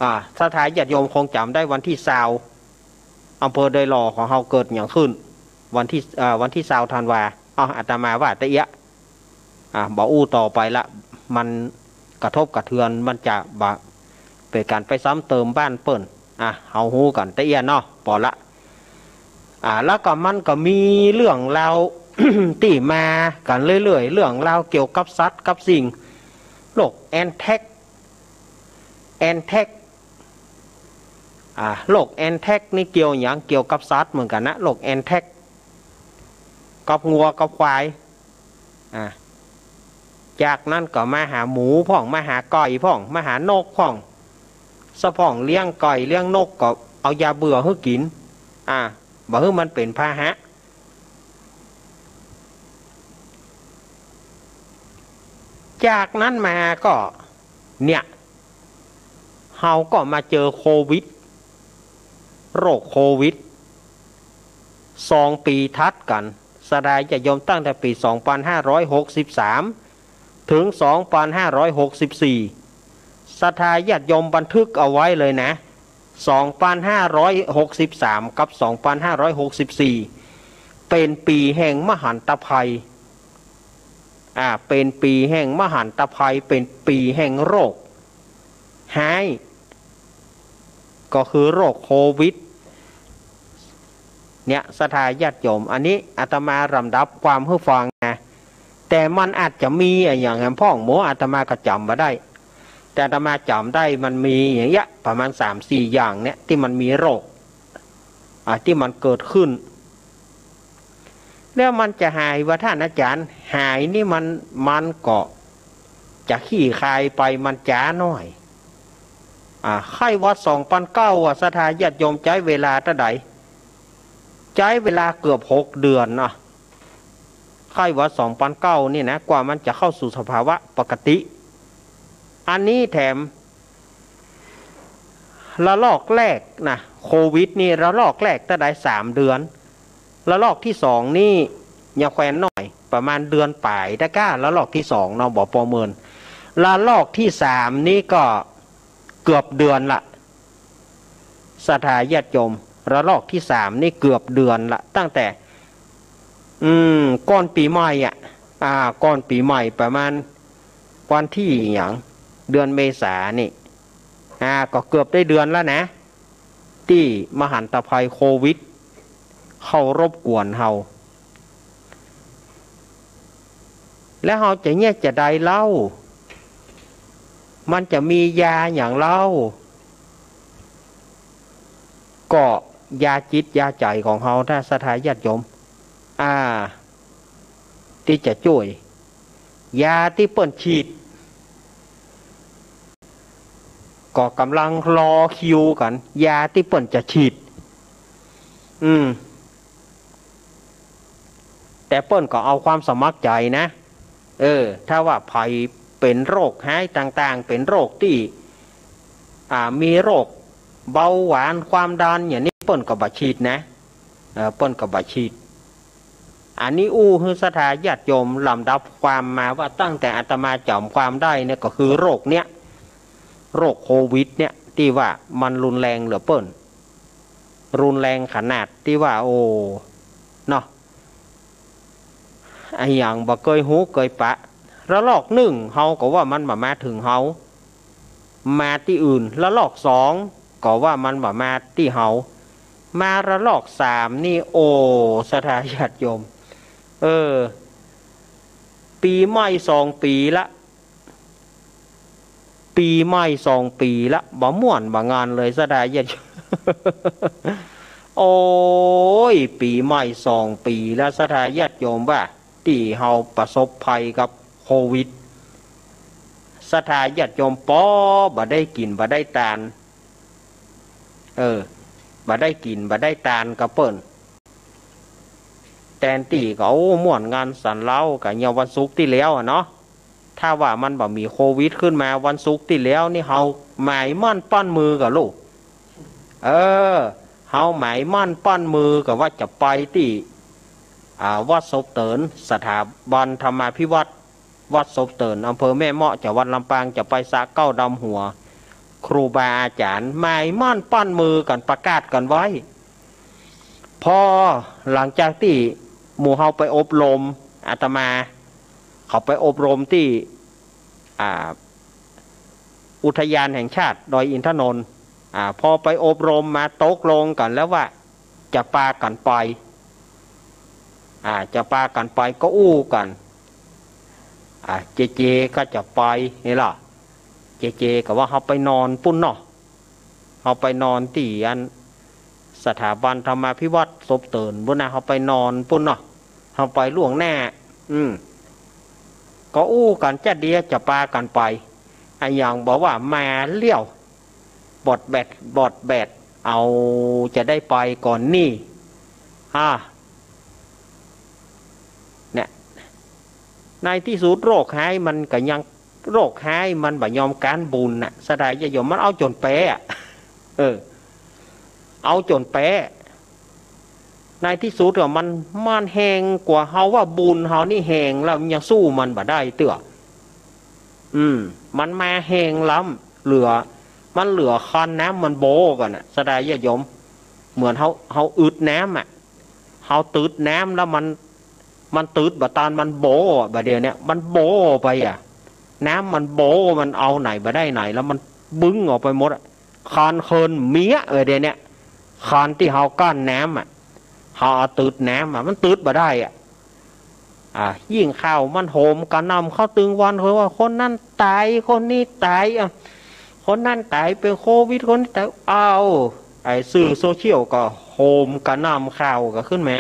อ่า ศรัทธาญาติโยมคงจ๋ำได้ วันตี้ซาว อำเภอดอยหล่อของเฮาเกิดหยังขึ้น วันตี้ อ่า วันตี้ซาวธันวา อ้าว อาตมาว่าตะเอียะ อ่า บ่อู้ต่อไปละ มันกระทบกระเทือน มันจะบ่ เป๋นก๋านไปซ้ำเติมบ้านเปิ้น อ่ะ เฮาฮู้กั๋นตะเอียะเนาะ ปอละ อ่า แล้วก็มันก็มีเรื่องราว ตี้มากั๋นเรื่อยๆ เรื่องราวเกี่ยวกับสัตว์กับสิ่ง โรคแอนแท็ก แอนแท็ก อ่า โรคแอนแท็กนี่เกี่ยวหยัง เกี่ยวกับสัตว์เหมือนกั๋นนะ โรคแอนแท็ก กับงัวกับควาย อ่า จากนั้นก็มาหาหมูพ่อง มาหาไก่พ่อง มาหานกพ่อง สะพ่องเลี้ยงไก่เลี้ยงนกก็เอายาเบื่อหื้อกิ๋น อ่า บ่หื้อมันเป๋นพาหะ จากนั้นมาก็ เนี่ย เฮาก็มาเจอโควิด โรคโควิด สองปี๋ถัดกั๋น ศรัทธาญาติโยม ตั้งแต่ปี๋สองปันห้าร้อยหกสิบสาม เถิงสองปันห้าร้อยหกสิบสี่ ศรัทธาญาติโยมบันทึกเอาไว้เลยนะ สองปันห้าร้อยหกสิบสาม กับสองปันห้าร้อยหกสิบสี่ เป๋นปี๋แห่งมหันตภัย อ่า เป๋นปี๋แห่งมหันตภัย เป๋นปี๋แห่งโรคฮ้าย ก็คือโรคโควิด เนี่ย ศรัทธาญาติโยม อันนี้อาตมาลำดับความหื้อฟังนะ แต่มันอาจจะมีอะหยังแหมพ่องหมด อาตมาก็จ๋ำบ่ได้ แต่อาตมาจ๋ำได้มันมีอย่างเงี้ย ประมาณสามสี่อย่างเนี่ย ตี้มันมีโรค อ่า ตี้มันเกิดขึ้น แล้วมันจะหายบ่ท่านอาจ๋ารย์ หายนี่มัน มันก็จะคลี่คลายไป มันจ๋าน้อย อ่า ไข้หวัดสองปันเก้าอะ ศรัทธาญาติโยม ใจ๊เวลาเต้าใด ใจ๊เวลาเกือบหกเดือนนะ ไข้หวัดสองปันเก้านี่นะ กว่ามันจะเข้าสู่สภาวะปกติ อันนี้แถม ระลอกแรกนะ โควิดนี่ ระลอกแรกเต้าใด สามเดือน ระลอกตี้สองนี่ยังแควนน้อย ประมาณเดือนป๋ายตะก้า ระลอกตี้สองเนาะ บ่ประเมิน ระลอกตี้สามนี่ก็เกือบเดือนละ ศรัทธาญาติโยม ระลอกตี้สามนี่เกือบเดือนละ ตั้งแต่ อืม ก่อนปี๋ใหม่อะ อ่า ก่อนปี๋ใหม่ประมาณวันตี้หยัง เดือนเมษานี่ อ่า ก็เกือบได้เดือนแล้วนะ ตี้มหันตภัยโควิดเข้ารบกวนเฮา แล้วเฮาจะเยียะจาใดเล่า มันจะมียาหยังเล่า ก็ยาจิตยาใจ๋ของเฮา ถ้าศรัทธาญาติโยม อ่า ตี้จะจ้วย ยาตี้เปิ้นฉีด ก็ก่ำลังรอคิวกั๋น ยาตี้เปิ้นจะฉีด อืม แต่เปิ้นก็เอาความสมัครใจ๋นะ เออ ถ้าว่าใผเป๋นโรคฮ้ายต่างๆ เป๋นโรคตี้ อ่า มีโรคเบาหวาน ความดัน อย่างนี้ เปิ้นก็บ่ฉีดนะ เออ เปิ้นก็บ่ฉีด อันนี้อู้หื้อศรัทธาญาติโยมลำดับความมาว่า ตั้งแต่อาตมาจ๋ำความได้เนี่ย ก็คือโรคเนี้ย โรคโควิดเนี่ย ตี้ว่ามันรุนแรงเหลือเปิ้น รุนแรงขนาดตี้ว่า โอ้ เนาะ อะหยังบ่เกยฮู้เกยปะ ระลอกนึ่งเฮาก็ว่ามันบ่มาเถิงเฮา มาตี้อื่น ระลอกสองก็ว่ามันบ่มาตี้เฮา มาระลอกสามนี่ โอ้ ศรัทธาญาติโยม เออ ปี๋ใหม่สองปี๋ละ ปี๋ใหม่สองปี๋ละ บ่ม่วนบ่งานเลย ศรัทธาญาติโยม โอ้ย ปี๋ใหม่สองปี๋ละ ศรัทธาญาติโยม ว่าตี้เฮาประสบภัยกับโควิด ศรัทธาญาติโยม ปอบ่ได้กิ๋นบ่ได้ตาน เออ บ่ได้กิ๋นบ่ได้ตานกับเปิ้น แตนตี้ก็ โอ้ ม่วนงานสันเหล้ากั๋น อย่างวันศุกร์ตี้แล้วอะเนาะ ถ้าว่ามันบ่มีโควิดขึ้นมา วันศุกร์ตี้แล้วนี่ เฮาหมายหมั้นปั้นมือกั๋นลูก เออ เฮาหมายหมั้นปั้นมือกั๋นว่าจะไปตี้ อ่า วัดศพเติน สถาบันธรรมาภิวัฒน์ วัดศพเติน อำเภอแม่เมาะ จังหวัดลำปาง จะไปสระเก๊าดำหัว ครูบาอาจ๋ารย์ หมายหมั้นปั้นมือกั๋น ประกาศกั๋นไว้ พอหลังจากตี้หมู่เฮาไปอบรม อาตมา เขาไปอบรมตี้ อ่า อุทยานแห่งชาติดอยอินทนนท์ อ่า พอไปอบรมมาตกลงกั๋นแล้วว่าจะปากั๋นไป อ่า จะปากั๋นไปก็อู้กั๋น อ่า เจเจก็จะไปนี่ล่ะ เจเจก็ว่าเฮาไปนอนปุ้นเนาะ เฮาไปนอนตี้อันสถาบันธรรมาภิวัฒน์ศพเตินปุ้นนะ เฮาไปนอนปุ้นเนาะ เฮาไปล่วงหน้า อืม ก็อู้กั๋นจะเดียจะปากั๋นไป อะหยังบ่ว่ามาเลี้ยว บอดแบด บอดแบด เอาจะได้ไปก่อนนี่ อ่า เนี่ย ในตี้สุดโรคฮ้ายมันก็ยัง โรคฮ้ายมันบ่ยอมก๊านบุญน่ะ ศรัทธาญาติโยม มันเอาจ๋นแป๊อะ เออ เอาจ๋นแป๊ ในตี้สุดอะมัน มันแฮงกว่าเฮา ว่าบุญเฮานี่แฮงแล้ว มันยังสู้มันบ่ได้เตื้อ อืม มันมาแฮงล้ำ เหลือ มันเหลือคานน้ำมันโบกั๋นน่ะ ศรัทธาญาติโยม เหมือนเฮา เฮาอึดน้ำอะ เฮาตึดน้ำแล้วมัน มันตึดบ่ตัน มันโบอะ บ่าเดี่ยวเนี้ย มันโบไปอะ น้ำมันโบ มันเอาไหนบ่ได้ไหน แล้วมันบึ้งออกไปหมดอะ คานเคินเมี้ยะ บ่าเดี่ยวเนี้ย คานตี้เฮากั้นน้ำอะ เขาเอาตืดน้ำอะ มันตืดบ่ได้อะ อ่า ยิ่งข่าวมันโหมกระหน่ำเข้าตึงวัน คือว่าคนนั้นต๋าย คนนี้ต๋าย อ่ะ คนนั้นต๋ายเป๋นโควิด คนนี้ต๋าย เอ้า ไอ้สื่อโซเชียลก็โหมกระหน่ำข่าวก็ขึ้นมา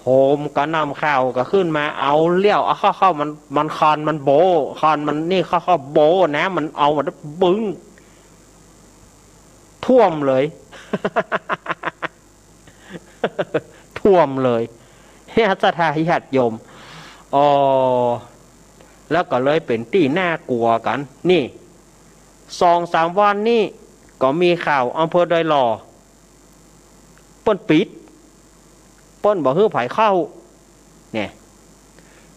โหมกระหน่ำข่าวก็ขึ้นมา เอาแล้ว เอาเข้า เข้า มัน มันคอนมันโบ้ คอนมันนี่เข้า เข้าโบ้นะ มันเอามาบึ้ง ท่วมเลย ท่วมเลย เฮ้ย ศรัทธาญาติโยม อ๋อ แล้วก็เลยเป๋นตี้น่ากลัวกั๋น นี่ สองสามวันนี้ก็มีข่าวอำเภอดอยหล่อ เปิ้นปิด เปิ้นบ่หื้อใผเข้า เนี่ย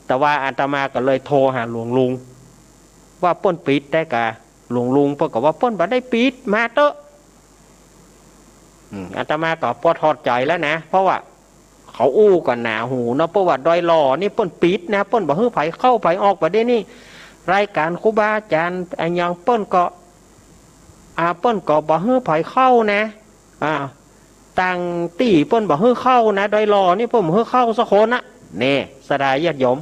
แต่ว่าอาตมาก็เลยโทรหาหลวงลุง ว่าเปิ้นปิดได้กา หลวงลุงเปิ้นก็ว่าเปิ้นบ่ได้ปิด มาเต๊อะ อืม อาตมาก็ปอถอดใจ๋แล้วนะ เพราะว่าเขาอู้กั๋นหนาหูเนาะ เปิ้นว่าดอยหล่อนี่เปิ้นปิดนะ เปิ้นบ่หื้อใผเข้าใผออก บ่าเดี่ยวนี้ รายก๋านครูบาอาจ๋ารย์อะหยังเปิ้นก็ อ่า เปิ้นก็บ่หื้อใผเข้านะ อ่า ต่างตี้เปิ้นบ่หื้อเข้านะ ดอยหล่อนี่เปิ้นบ่หื้อเข้าสักคนนะ นี่ ศรัทธาญาติโยม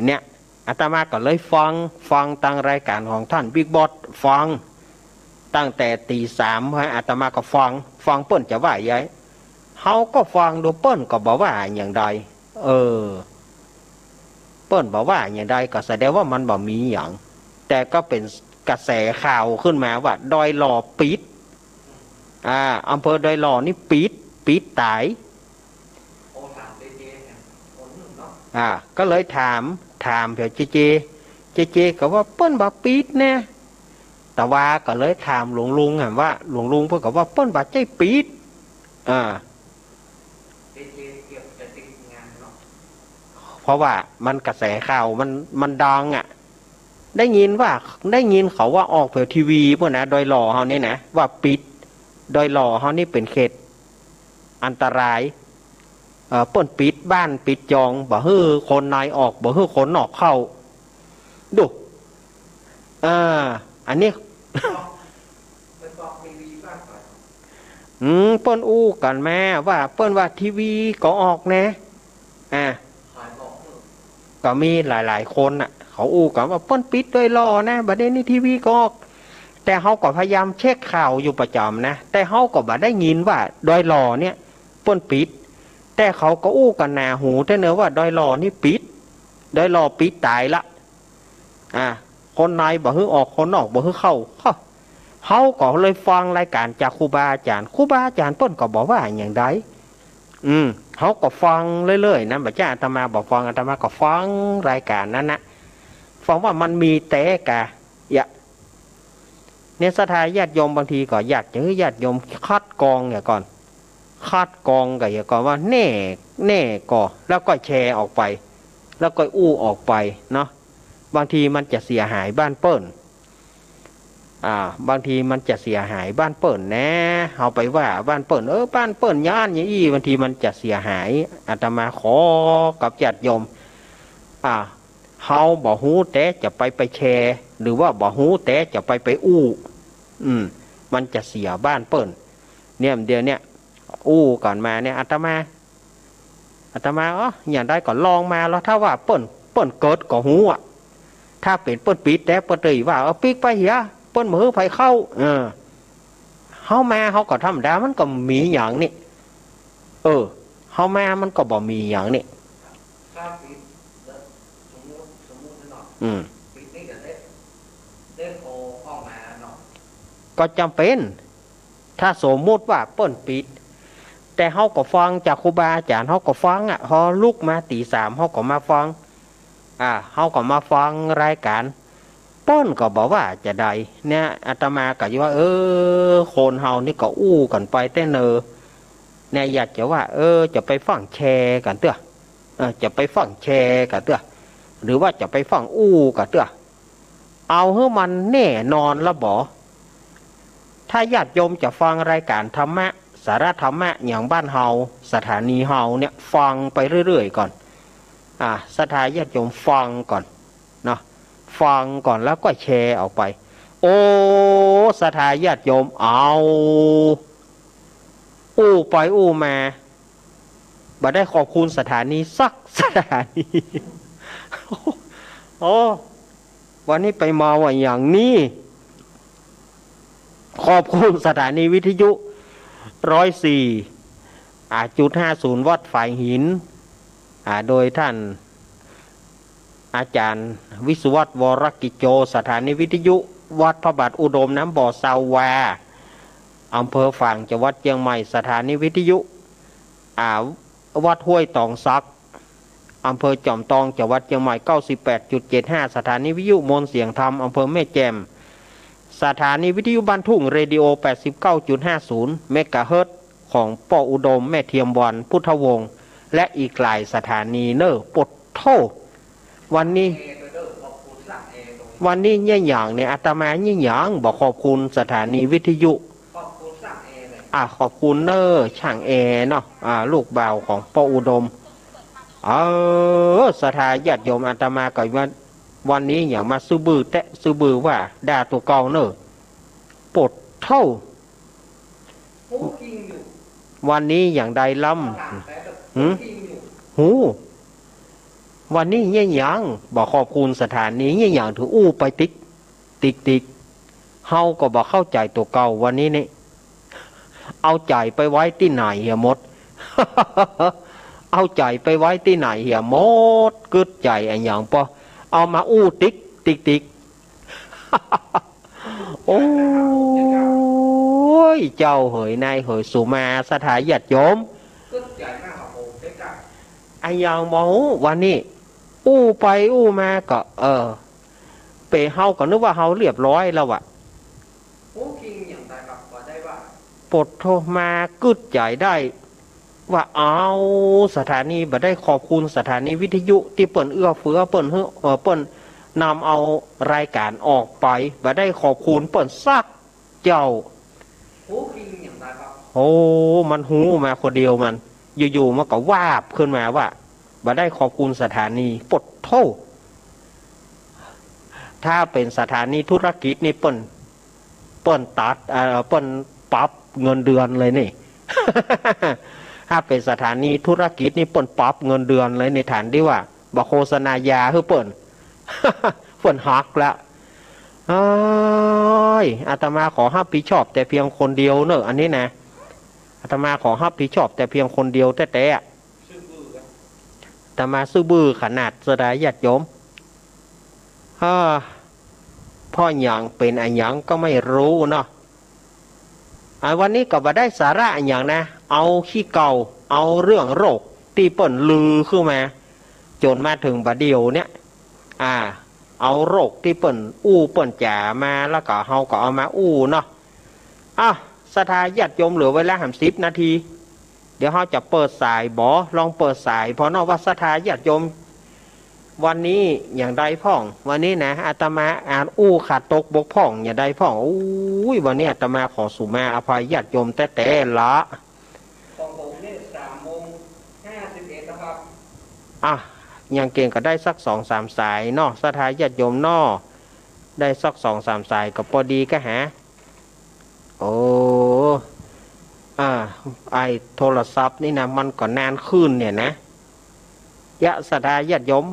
เนี่ย อาตมาก็เลยฟัง ฟังตางรายก๋านของต้านบิ๊กบอส ฟังตั้งแต่ตี๋สาม อาตมาก็ฟัง ฟังเปิ้นจะว่าใหญ่ เฮาก็ฟังดู เปิ้นก็บ่ว่าอย่างใด เออ เปิ้นบ่ว่าอย่างใดก็แสดงว่ามันบ่มีหยัง แต่ก็เป๋นกระแสข่าวขึ้นมาว่าดอยหล่อปิด อ่า อำเภอดอยหล่อนี่ปิด ปิดต๋าย อ่า ก็เลยถาม ถามแผวเจเจ เจเจก็ว่าเปิ้นบ่ปิดนะ แต่ว่าก็เลยถามหลวงลุงอะว่า หลวงลุงเปิ้นก็ว่าเปิ้นบ่ใจ้ปิด อ่า เพราะว่ามันกระแสข่าวมัน มันดังอะ ได้ยินว่า ได้ยินเขาว่าออกแผวทีวีปู้นนะ ดอยหล่อเฮานี่นะ ว่าปิด ดอยหล่อเฮานี่เป๋นเขตอันตราย เอ่อ เปิ้นปิดบ้านปิดจอง บ่หื้อคนในออก บ่หื้อคนนอกเข้า ดู อ่า อันนี้ อืม เปิ้นอู้กั๋นมาว่า เปิ้นว่าทีวีก็ออกนะ อ่า ก็มีหลายๆ คนน่ะ เขาอู้กั๋นว่าเปิ้นปิดดอยหล่อนะ บ่าเดี่ยวนี้ทีวีก็ออก แต่เฮาก็พยายามเช็คข่าวอยู่ประจ๋ำนะ แต่เฮาก็บ่ได้ยินว่าดอยหล่อเนี่ยเปิ้นปิด แต่เขาก็อู้กั๋นหนาหูแต๊เนาะว่าดอยหล่อนี่ปิด ดอยหล่อปิดต๋ายละ อ่า คนในบ่หื้อออก คนนอกบ่หื้อเข้า เฮา เฮาก็เลยฟังรายก๋านจากครูบาอาจ๋ารย์ ครูบาอาจ๋ารย์เปิ้นก็บ่ว่าอย่างใด อืม เฮาก็ฟังเรื่อยๆ นะ บ่ใจ้อาตมาบ่ฟัง อาตมาก็ฟังรายก๋านนั้นนะ ฟังว่ามันมีแต๊กา เยียะ เนี่ย ศรัทธาญาติโยม บางทีก็อยากจะหื้อญาติโยมคัดกรองเหียก่อน คัดกรองกั๋นเหียก่อนว่าแน่ แน่ก่อ แล้วก็แชร์ออกไป แล้วก็อู้ออกไปเนาะ บางทีมันจะเสียหายบ้านเปิ้น อ่า บางทีมันจะเสียหายบ้านเปิ้นนะ เฮาไปว่าบ้านเปิ้น เออ บ้านเปิ้นอย่างอั้นอย่างอี้ บางทีมันจะเสียหาย อาตมาขอกับญาติโยม อ่า เฮาบ่ฮู้แต๊จะไป ไปแชร์ หรือว่าบ่ฮู้แต๊จะไป ไปอู้ อืม มันจะเสียบ้านเปิ้น เนี่ย เดี๋ยวเนี่ย อู้กั๋นมาเนี่ย อาตมา อาตมา เออ อย่างใดก็ลองมาลอ ถ้าว่าเปิ้น เปิ้นเกิดก็ฮู้อะ ถ้าเป๋นเปิ้นปิดแต๊ เปิ้นเตยว่า เออ ปิ๊กไปเหีย เปิ้นบ่หื้อใผเข้า เออ เฮามา เฮาก็ธรรมดา มันก็มีหยังนี่ เออ เฮามา มันก็บ่มีหยังนี่ ถ้าปิดแล้ว สมมุติ สมมุติเนาะ อืม ปิดนี่ก็ได้ ได้โทรเข้ามาเนาะ ก็จ๋ำเป๋น ถ้าสมมุติว่าเปิ้นปิด แต่เฮาก็ฟังจากครูบาอาจ๋ารย์ เฮาก็ฟังอะ พอลุกมาตี๋สาม เฮาก็มาฟัง อ่า เฮาก็มาฟังรายก๋าน เปิ้นก็บ่ว่าจะใด เนี่ย อาตมาก็อยู่ว่า เออ คนเฮานี่ก็อู้กั๋นไปแต๊เนอ เนี่ย อยากจะว่า เออ จะไปฟั่งแชร์กั๋นเตื้อ เออ จะไปฟั่งแชร์กั๋นเตื้อ หรือว่าจะไปฟั่งอู้กั๋นเตื้อ เอาหื้อมันแน่นอนละบ่ ถ้าญาติโยมจะฟังรายก๋านธรรมะ สาระธรรมะ อย่างบ้านเฮา สถานีเฮาเนี่ย ฟังไปเรื่อยๆ ก่อน อ่า ศรัทธาญาติโยมฟังก่อนเนาะ ฟังก่อนแล้วก็แชร์ออกไป โอ้ ศรัทธาญาติโยม เอา อู้ไปอู้มา บ่ได้ขอบคุณสถานีสักสถานี โอ้ วันนี้ไปมาว่าอย่างนี้ ขอบคุณสถานีวิทยุ ร้อยสี่ อ่า จุดห้าศูนย์ วัดฝายหิน อ่า โดยท่านอาจารย์วิศวัฒน์ วรกิจโจ สถานีวิทยุวัดพระบาทอุดมน้ำบ่อซาวา อำเภอฝาง จังหวัดเจียงใหม่ สถานีวิทยุ อ่า วัดห้วยตองสัก อำเภอจอมตอง จังหวัดเจียงใหม่ เก้าสิบแปดจุดเจ็ดห้า สถานีวิทยุมวลเสียงธรรม อำเภอแม่แจ่ม สถานีวิทยุบ้านทุ่ง เรดิโอ แปดสิบเก้าจุดห้าศูนย์ เมกะเฮิรตซ์ ของป้ออุดม แม่เทียมวรรณ พุทธวงศ์ และอีกหลายสถานีเน่อ ปดโธ่ วันนี้ วันนี้เยียะหยังเนี่ย อาตมาเยียะหยัง บ่ขอบคุณสถานีวิทยุ อ่ะ ขอบคุณเน่อ ช่างแอร์เนาะ อ่า ลูกบ่าวของป้ออุดม เออ ศรัทธาญาติโยม อาตมาก็ว่า วันนี้หยังมาซื่อบื้อแต๊ ซื่อบื้อว่า ด่าตั๋วเก่าเน่อ ปดโธ่ วันนี้หยังใดล้ำ หืม หู วันนี้เยียะหยัง บ่ขอบคุณสถานี เยียะหยัง ถืออู้ไปติ๊ก ติ๊กติ๊ก เฮาก็บ่เข้าใจ๋ตั๋วเก่า วันนี้นี่ เอาใจ๋ไปไว้ตี้ไหนเหียหมด เอาใจ๋ไปไว้ตี้ไหนเหียหมด กึ๊ดใจ๋อะหยังปอ เอามาอู้ติ๊ก ติ๊กติ๊ก โอ้ย เจ้าเหย นายเหย สุมา ศรัทธาญาติโยม อะหยังบ่ฮู้ วันนี้ อู้ไปอู้มาก็ เออ เป๋เฮาก็นึกว่าเฮาเรียบร้อยแล้วอะ ปดโธ่ มากึ๊ดใจ๋ได้ ว่า เอา สถานี บ่ได้ขอบคุณสถานีวิทยุตี้เปิ้นเอื้อเฟื้อ เปิ้นหื้อ เอ่อ เปิ้นนำเอารายการออกไป บ่ได้ขอบคุณเปิ้นสักเจ้า โอ้ มันฮู้มาคนเดียวมัน อยู่ๆ มันก็วาบขึ้นมาว่า บ่ได้ขอบคุณสถานี ปดโธ่ ถ้าเป๋นสถานีธุรกิจนี่เปิ้น เปิ้นตัด เอ่อ เปิ้นปรับเงินเดือนเลยนี่ ถ้าเป๋นสถานีธุรกิจนี่เปิ้นปรับเงินเดือนเลยนี่ ฐานตี้ว่าบ่โฆษณายาหื้อเปิ้น เปิ้นหักละ เอ้ย อาตมาขอฮับผิดชอบแต่เพียงคนเดียวเน่อ อันนี้นะ อาตมาขอฮับผิดชอบแต่เพียงคนเดียวแต๊ๆ อาตมาซื่อบื้อขนาด ศรัทธาญาติโยม เฮ้อ เพราะหยังเป๋นอะหยังก็ไม่ฮู้เนาะ อ่า วันนี้ก็บ่ได้สาระอะหยังนะ เอาขี้เก่า เอาเรื่องโรคตี้เปิ้นลือขึ้นมา จนมาเถิงบ่าเดี่ยวเนี่ย อ่า เอาโรคตี้เปิ้นอู้เปิ้นจ๋ามา แล้วก็เฮาก็เอามาอู้เนาะ อ้าว ศรัทธาญาติโยม เหลือเวลาหำสิบนาที เดี๋ยวเฮาจะเปิดสายบ่ ลองเปิดสายผ่อเนาะ ว่าศรัทธาญาติโยม วันนี้หยังใดพ่อง วันนี้นะ อาตมาอาจอู้ขาดตกบกพร่องหยังใดพ่อง โอ้ย วันนี้อาตมาขอสุมาอภัยญาติโยมแต๊ๆ ละ ของผมเนี่ย สามโมงห้าสิบเอ็ด แล้วครับ อ่ะ ยังเก่งก็ได้สักสองสามสายเนาะ ศรัทธาญาติโยมเนาะ ได้สักสองสามสายก็ปอดีก็หา โอ้ อ่า ไอ้โทรศัพท์นี่นะ มันก็นานขึ้นเนี่ยนะ เยียะ ศรัทธาญาติโยม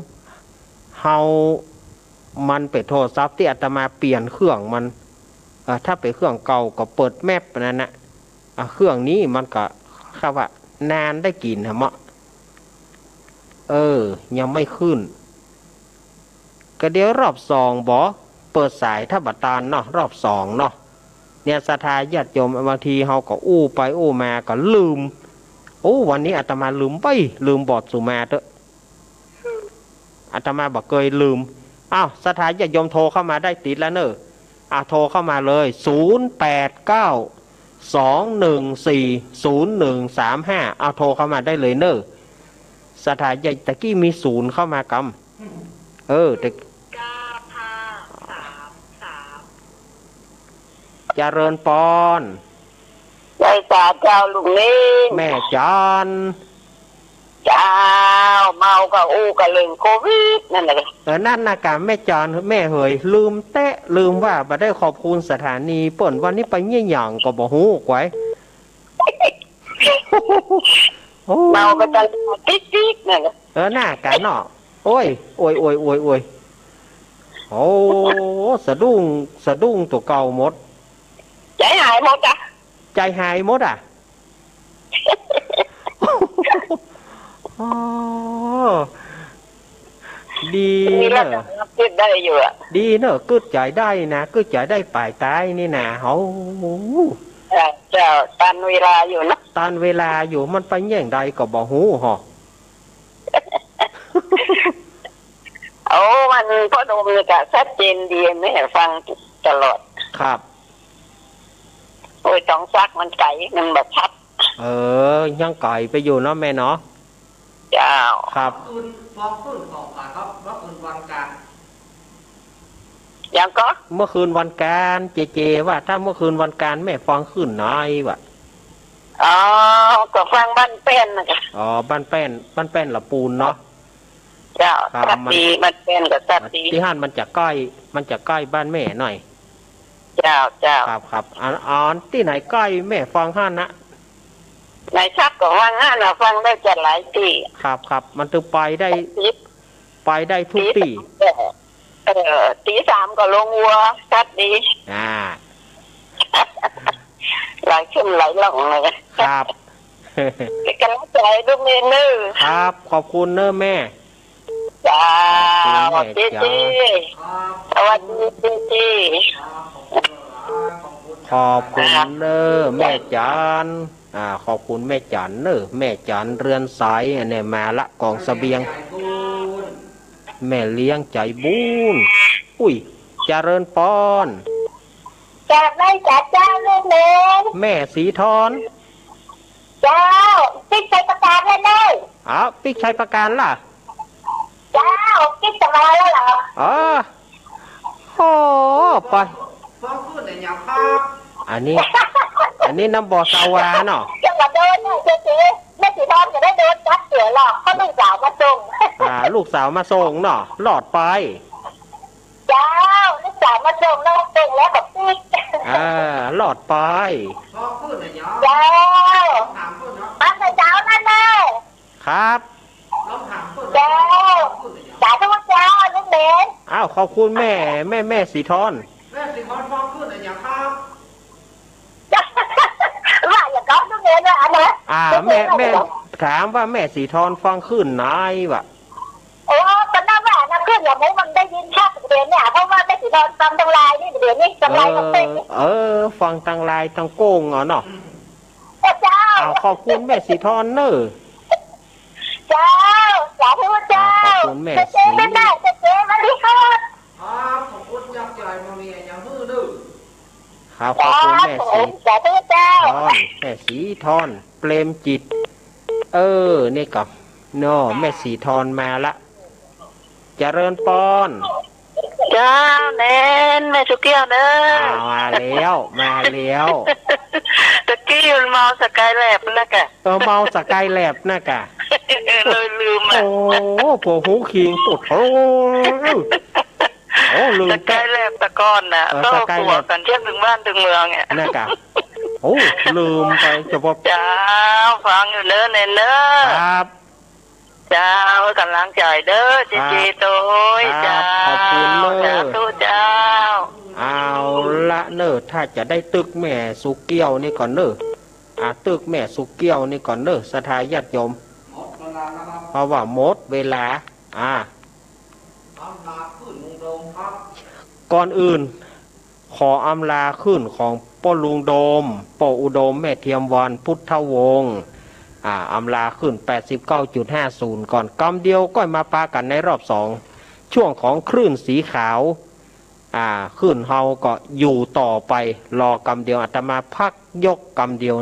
เฮา มันเป๋นโทรศัพท์ตี้อาตมาเปลี่ยนเครื่องมัน อ่า ถ้าเป๋นเครื่องเก่าก็เปิดแมปนั้นนะ อ่า เครื่องนี้มันก็ เขาว่านานได้กิ๋นหะเมาะ เออ ยังไม่ขึ้น ก็เดี๋ยวรอบสองบ่ เปิดสายถ้าบ่ตันเนาะ รอบสองเนาะ เนี่ย ศรัทธาญาติโยม บางทีเฮาก็อู้ไปอู้มาก็ลืม โอ้ วันนี้อาตมาลืมไป ลืมบอกสุมาเต๊อะ อาตมาบ่เกยลืม อ้าว ศรัทธาญาติโยมโทรเข้ามาได้ติดแล้วเน่อ อ่ะ โทรเข้ามาเลย ศูนย์แปดเก้า สองหนึ่งสี่ ศูนย์หนึ่งสามห้า เอาโทรเข้ามาได้เลยเน่อ ศรัทธาญาติ ตะกี้มีศูนย์เข้ามากำ เออ แต่ เก้าห้าสามสาม เจริญปอน ไหว้สาเจ้าลุงเน่ง แม่จัน เจ้า เมาก็อู้กะเรื่องโควิดนั่นแหละ เออ นั่นนะกะ แม่จ๋อน แม่เหย ลืมเต๊ะ ลืมว่าบ่ได้ขอบคุณสถานีเปิ้น วันนี้ไปเยี่ยมหยังก็บ่ฮู้กวย โอ้ เมาก็จะติ๊กๆ นั่นแหละ เออ น่ากะเนาะ โอ้ย โอ้ย โอ้ย โอ้ย โอ้ย โอ้ สะดุ้ง สะดุ้งตั๋วเก่าหมด ใจ๋หายหมดอะ ใจ๋หายหมดอะ อ๋อ ดีเนอะ มีระดับกึ๊ดได้อยู่อะ ดีเนอะ กึ๊ดใจ๋ได้นะ กึ๊ดใจ๋ได้ป๋ายต๋ายนี่นะ โอ้ เจ้า เจ้า ตันเวลาอยู่เนาะ ตันเวลาอยู่ มันไปเยี่ยงใดก็บ่ฮู้หอ โอ้ มันพ่อหนุ่มนี่กะชัดเจนดี แม่ฟังตลอด ครับ โอ้ย ตองสักมันไก๋ มันบ่ชัด เออ ยังไก๋ไปอยู่เนาะแม่เนาะ เจ้า ครับ คืน ฟองคืนของใผครับ เมื่อคืนวันก๋าน หยังก่อ เมื่อคืนวันก๋าน เจเจว่าถ้าเมื่อคืนวันก๋านแม่ฟองคืนไหนวะ อ๋อ ก็ฟังบ้านแป้นนะกะ อ๋อ บ้านแป้น บ้านแป้นละปูนเนาะ เจ้า ครับ สัตว์ดี มัน บ้านแป้นก็สัตว์ดี ตี้หั้นมันจะใก้ มันจะใก้บ้านแม่หน่อย เจ้า เจ้า ครับ ครับ อัน อันตี้ไหนใก้แม่ฟองหั้นนะ ไหนสักก็ฟังหั้นนะ ฟังได้จะหลายตี้ ครับ ครับ มันตึงไปได้ ไปได้ทุกตี้ เออ ตีสามก็ลงวัว สัตว์ดี อ่า หลายขึ้นหลายล่องเลย ครับ เป็นกำลังใจ๋ลูกเนนเนอะ ครับ ขอบคุณเนอะแม่ เจ้า ขอบคุณแม่ เจเจ จ๋า สวัสดีเจเจ ขอบคุณเนอะแม่จ๋อน อ่า ขอบคุณแม่จ๋อนเนอะ แม่จ๋อนเรือนใส อันนี้มาละ ก๋องเสบียง แม่เลี้ยงใจ๋บุญ อุ้ย เจริญปอน จ๋า ไหว้จ๋าเจ้าลูกเนน แม่สีทอน เจ้า ปิ๊กชัยประการแล้วเนอะ อ้าว ปิ๊กชัยประการล่ะ เจ้า ปิ๊กจะมาแล้วเหรอ อ๋อ โอ้ ไป ฟองคืนไหนเนี่ยครับ อันนี้ อันนี้น้ำบ่อสาวาเนาะ จังหวัดโดนเนี่ยเจ๊ๆ แม่สีทอนจะได้โดนจับเสือหรอก เพราะลูกสาวมาส่ง อ่า ลูกสาวมาส่งเนาะ รอดไป เจ้า ลูกสาวมาส่งแล้ว ส่งแล้วก็ปิ๊ก อ่า รอดไป ฟองคืนไหนเนี่ย เจ้า ถามเปิ้นเนาะ บ้านเจ้านั่นแหละ ครับ เจ้า สาธุเจ้า ลูกเนน อ้าว ขอบคุณแม่ แม่ แม่สีทอน แม่สีทอนฟองคืนไหนเนี่ยครับ ว่าอย่างนั้นลูกเนนว่าอันนั้น อ่า แม่ แม่ ถามว่าแม่สีทอนฟองคืนไหนวะ โอ้ ตอนนั้นว่าอันนั้นคืนอย่างนี้มันได้ยินชัดเดี๋ยวเนี่ย เพราะว่าแม่สีทอนฟังตางไลน์นี่ เดี๋ยวนี้ตางไลน์ก็เป็น เออ เออ ฟังตางไลน์ตางโก้งเอาเนาะ เจ้า อ้าว ขอบคุณแม่สีทอนเนอะ เจ้า สาธุเจ้า อ่า ขอบคุณแม่ เจ๊ๆ สี แม่ๆ เจ๊ๆ สวัสดีค่ะ ครับ ขอบคุณยักษ์ใหญ่มาเมียยังหื้อดื้อ ครับ ขอบคุณแม่สี สาธุเจ้า ทอน แม่สีทอน เปรมจิต เออ นี่ก็ เนาะ แม่สีทอนมาละ เจริญปอน เจ้า เนน แม่สุเกี้ยวเนอะ อ้าว มาแล้ว มาแล้ว ตะกี้มันเมาสกายแล็บนะกะ เออ เมาสกายแล็บนะกะ เออ เลยลืมอะ โอ้ ผัวหูคิง โอ้โห โอ้ ลืมไป สกายแล็บตะก่อนน่ะ เออ ก็ สกายแล็บ ผัวกั๋นเที่ยวตึงบ้านตึงเมืองเนี่ย นะกะ โอ้ ลืมไป เจ้าพ่อ เจ้า ฟังอยู่เนอะ เนนเนอะ ครับ เจ้า ก๋ำลังใจ๋เด้อ เจ๊ๆ ครับ โตย ครับ เจ้า ขอบคุณเนอะ สาธุเจ้า เอาละเนอะ ถ้าจะได้ตึกแม่สุเกี้ยวนี่ก่อนเนอะ อ่า ตึกแม่สุเกี้ยวนี่ก่อนเนอะ ศรัทธาญาติโยม หมดเวลาแล้วครับ เพราะว่าหมดเวลา อ่า อำลาขึ้นลุงโดมครับ ก่อนอื่น ขออำลาขึ้นของป้อลุงโดม ป้ออุดม แม่เทียมวรรณ พุทธวงศ์ อ่า อำลาขึ้น แปดสิบเก้าจุดห้าศูนย์ ก่อน กำเดียวก็มาปะกั๋นในรอบสอง ช่วงของคลื่นสีขาว อ่า คลื่นเฮาก็อยู่ต่อไป รอกำเดียว อาตมาพักยกกำเดียว